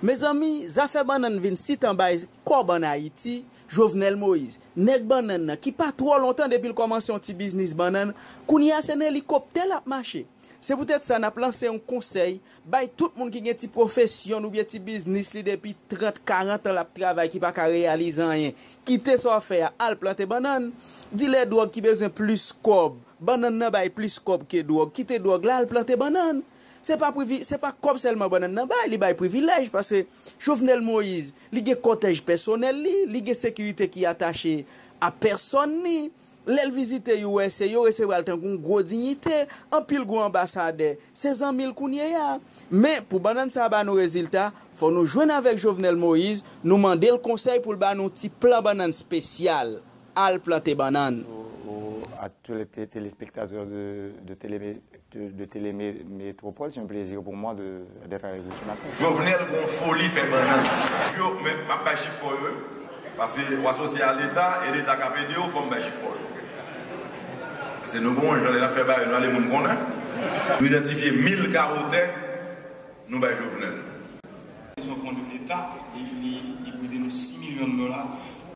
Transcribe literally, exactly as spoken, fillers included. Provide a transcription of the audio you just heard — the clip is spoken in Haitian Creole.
Mezanmi, zafè bannann vin sitan bay kòb ann Ayiti, Jovenel Moïse, nèg bannann nan ki pa twò lontan depi l kòmanse yon ti biznis bannann, kounye a se nan elikoptè l ap mache. Se poutèt sa n ap lanse yon konsèy bay tout moun ki gen ti pwofesyon oubyen ti biznis li depi trant, karant an l ap travay ki pa ka reyalize anyen. Kite sa w ap fè a, al plante bannann. Dilè dwòg ki bezwen plis kòb, bannann nan bay plis kòb ke dwòg. Kite dwòg la, al plante bannann. Se pa privi, se pa kòb sèlman bannann nan bay, li bay privilèj, paske Jovenel Moïse, li gen kòtèj pèsonèl li, li gen sekirite ki atache a pèsòn li. Lè l vizite U S A, yo resevwa l tankou yon gwo diyite, anpil gwo anbasadè, se zanmi l kounye a. Men, pou bannann sa a ba nou rezilta, fò nou jwenn avèk Jovenel Moïse, nou mande l konsèy pou l ba nou ti plan bannann espesyal. Al plante bannann. Aux, aux- à tous les té- téléspectateurs de, de Télé, de, de Télé Mé- Métropole, c'est un plaisir pour moi de- d'être avec vous ce matin. Jovenel gon foli fè bannann. Yo, men m ap bay chif fò yo, wi. Paske w asosye a Leta, e Leta k ap ede w, fò m bay chif fò yo. Paske nou gon jan lè n ap fè bagay, nou ale moun konnen. Nou idantifye mil kawo tè, nou bay Jovenel. Se yon fon de Leta, li, li, li prete nou sis milyon dola.